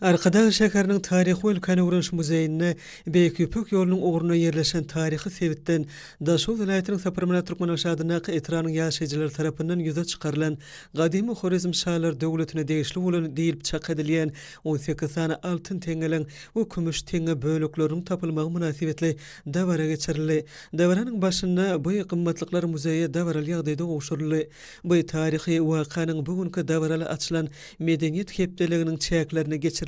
Arkadag şäheriniň Taryhy we ülkäni öwreniş muzeýinde Beýik Ýüpek ýolunyň ugrunda ýerleşen taryhy sebitden Daşoguz welaýatynyň Saparmyrat Türkmenbaşy adyndaky etrabynyň ýaşaýjylary tarapyndan ýüze çykarylan gadymy Horezm şalar döwletine degişli bolan diýlip çak edilýän 18 sany altyn teňňeliň we kümüş teňňe bölekleriniň tapylmagy mynasybetli dabara geçirildi. Dabaranyň başynda bu gymmatlyklar muzeýe dabaraly ýagdaýda gowşuryldy. Bu taryhy wakanyň bu günki dabaraly açylan Medeniýet hepdeliginiň çäklerinde geçirilmeginde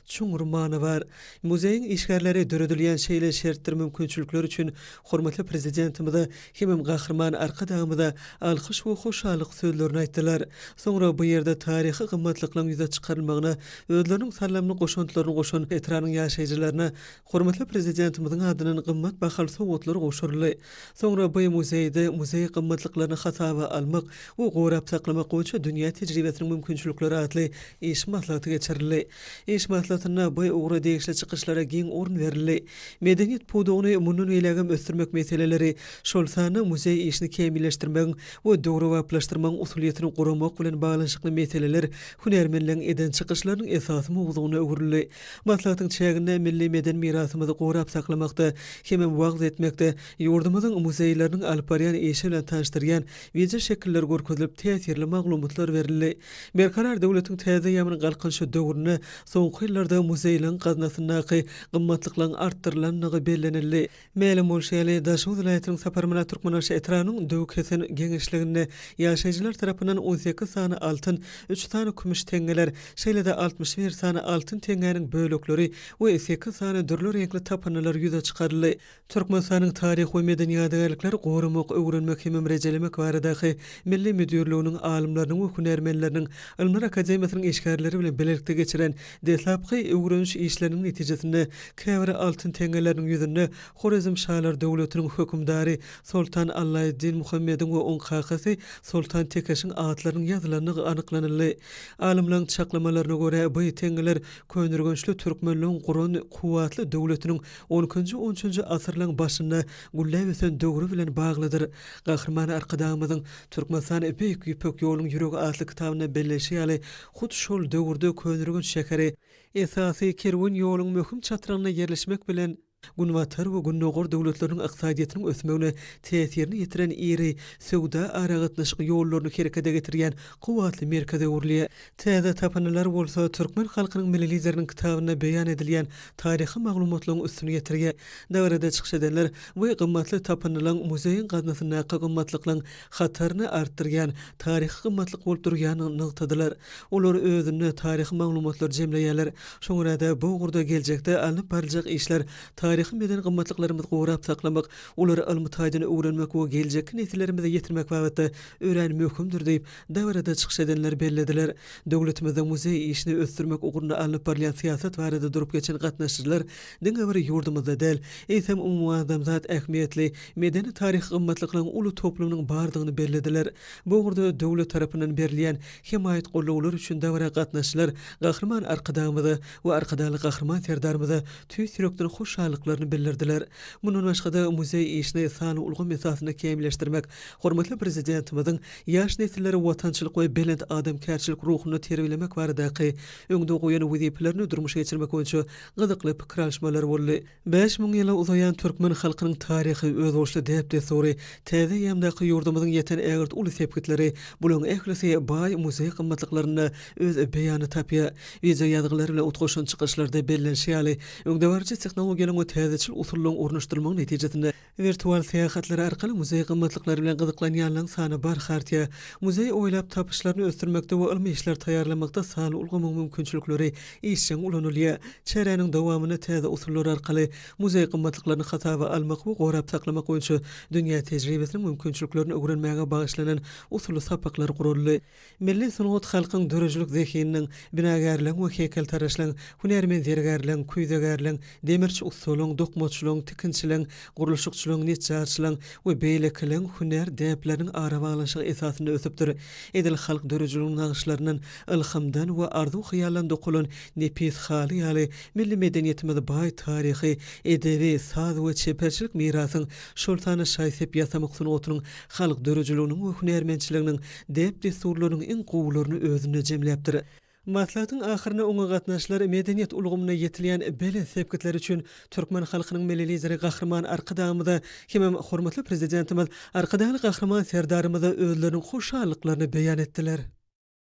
çuňňur many bar. Muzeýiň işgärleri döredilýän şeýle şertdir mümkinçilikler üçin hormatly Prezidentimize hemem Gahryman Arkadagymyza alkyş we hoşallyk sözlerini aýtdylar. Soňra bu ýerde taryhy gymmatlyklaryň ýüze çykarylmagyna özleriniň saldamly goşantlaryny goşan etrabyň ýaşaýjylaryna hormatly Prezidentimiziň adyndan gymmat bahaly sowgatlar gowşuryldy. Soňra bu muzeýde muzeý gymmatlyklaryny hasaba almak we gorap saklamak boýunça dünýä tejribesiniň mümkinçilikleri atly iş maslahaty geçirildi. Iş maslahatynda bu ugra degişli çykyşlara giň orun berildi. Medeniýet pudagyny mundan beýlägem ösdürmek meseleleri, şol sanda muzeý işini kämilleşdirmegiň we döwrebaplaşdyrmagyň usulyýetini guramak bilen baglanyşykly meseleler hünärmenleriň eden çykyşlarynyň esasy mowzugyna öwrüldi. Maslahatyň çäginde milli medeni mirasymyzy gorap saklamakda hemem wagyz etmekde ýurdumyzyň muzeýleriniň alyp barýan işi bilen tanyşdyrýan wideoşekiller görkezilip, täsirli maglumatlar berildi. Berkarar döwletiň täze eýýamynyň Galkynyşy döwründe soňky ýyllarda muzeýleriň gaznasyndaky gymmatlyklaryň artdyrylandygy bellenildi. Mälim bolşy ýaly, Daşoguz welaýatynyň Saparmyrat Türkmenbaşy etrabynyň Döwkesen geňeşliginde ýaşaýjylar tarapyndan 18 sany altyn, üç sany kümüş teňňeler, şeýle-de 61 sany altyn teňňäniň bölekleri we sekiz sany dürli reňkli tapyndylar ýüze çykaryldy. Türkmenistanyň Taryh we medeni ýadygärlikleri goramak, öwrenmek hemem rejelemek baradaky Milli müdirliginiň alymlarynyň we hünärmenleriniň Ylymlar akademiýasynyň işgärleri bilen bilelikde geçiren deslapky öwreniş işleriniň netijesinde käbir altyn teňňeleriniň ýüzünde Horezm şalar döwletiniň hökümdary Soltan Allaeddin Muhammediň we oň kakasy Soltan Tekeşiň atlarynyň ýazylandygy anyklanyldy. Alymlaryň çaklamalaryna görä, bu teňňeler Köneürgençli türkmenleň guran kuwwatly döwletiniň on ikinji-on üçünji asyrlaryň başynda gülläp ösen döwri bilen baglydyr. Gahryman Arkadagymyzyň Türkmenistan Beýik Ýüpek ýolunyň ýüregi atly kitabynda belleýşi ýaly, hut şol döwürde Köneürgenç şäheri, esasy kerwen ýoluň möhüm çatrygynda ýerleşmek bilen, Günbatar we Gündogar döwletleriniň ykdysadyýetiniň ösmegine täsirini ýetiren iri söwda-aragatnaşyk ýollaryny herekete getirýän kuwwatly merkeze öwrülýär. Täze tapyndylar bolsa türkmen halkynyň Milli Lideriniň kitabynda beýan edilýän taryhy maglumatlaryň üstüni ýetirýär. Dabarada çykyş edenler bu gymmatly tapyndylaryň muzeýiň gaznasyndaky gymmatlyklaryň hataryny artdyrýan taryhy gymmatlyk bolup durýandygyny nygtadylar. Olar özünde taryhy maglumatlary jemleýärler. Şoňa görä-de, bu ugurda geljekde alnyp baryljak işler taryhy-medeni gymmatlyklarymyzy gorap saklamak, olary ylmy taýdan öwrenmek we geljekki nesillerimize ýetirmek babatda örän möhümdir diýip, dabarada çykyş edenler bellediler. Döwletimizde muzeý işini ösdürmek ugrunda alnyp barylýan syýasat barada durup geçen gatnaşyjylar diňe bir ýurdumyzda däl, eýsem, umumadamzat ähmiýetli medeni-taryhy gymmatlyklaryň uly toplumynyň bardygyny bellediler. Bu ugurda döwlet tarapyndan berilýän hemaýat-gollawlar üçin dabara gatnaşyjylar Gahryman Arkadagymyza we Arkadagly Gahryman Serdarymyza tüýs ýürekden hoşallyklaryny bildirdiler. Mundan başga-da, muzeý işini sanly ulgam esasynda kämilleşdirmek, hormatly Prezidentimiziň ýaş nesilleri watançylyk we belent adamkärçilik ruhunda terbiýelemek baradaky öňde goýan wezipelerini durmuşa geçirmek boýunça gyzykly pikir alyşmalar boldy. 5000 ýyla uzaýan türkmen halkynyň taryhy, özboluşly däp-dessury, täze eýýamdaky ýurdumyzyň ýeten ägirt uly sepgitleri, bularyň ählisi baý muzeý gymmatlyklarynda öz beýanyny tapýar. Wideoýazgylar bilen utgaşan çykyşlarda bellenişi ýaly, öňdebaryjy tehnologiýalaryň we täzeçil usullaryň ornaşdyrylmagy netijesinde, Wirtual syýahatlar arkaly muzeý gymmatlyklary bilen gyzyklanýanlaryň sany barha artýar. Muzeý oýlap tapyşlaryny ösdürmekde we ylmy işleri taýýarlamakda sanly ulgamyň mümkinçilikleri işjeň ulanylýar. Çäräniň dowamynda täze usullar arkaly muzeý gymmatlyklaryny hasaba almak we gorap saklamak boýunça dünýä tejribesiniň mümkinçiliklerini öwrenmäge bagyşlanan usuly sapaklar guraldy. Milli sungat halkyň döredijilik zehininiň, binagärligiň we heýkeltaraşlygyň, hünärmen-zergärligiň, küýzegärligiň, demirçi ussalaryň, dokmaçylygyň, tikinçiligiň, gurluşykçylygyň, neçjarçylygyň we beýlekileriň hünär däpleriniň arabaglanyşygy esasynda ösüpdir. Edil halk döredijiliginiň nagyşlaryndan, ylhamdan we arzuw-hyýaldan dokalan nepis haly ýaly milli medeniýetimiz baý taryhy, edebi, saz we çeperçilik mirasyň, şol sanda şaý-sep ýasamak sungatynyň halk döredijiliginiň we hünärmentçiliginiň däp-dessurlarynyň iň gowularyny özünde jemläpdir. Maslahatyň ahyrynda oňa gatnaşyjylar medeniýet ulgamynda ýetilýän belent sepgitler üçin türkmen halkynyň Milli Lideri Gahryman Arkadagymyza hemem hormatly Prezidentimiz Arkadagly Gahryman Serdarymyza özleriniň hoşallyklaryny beýan etdiler.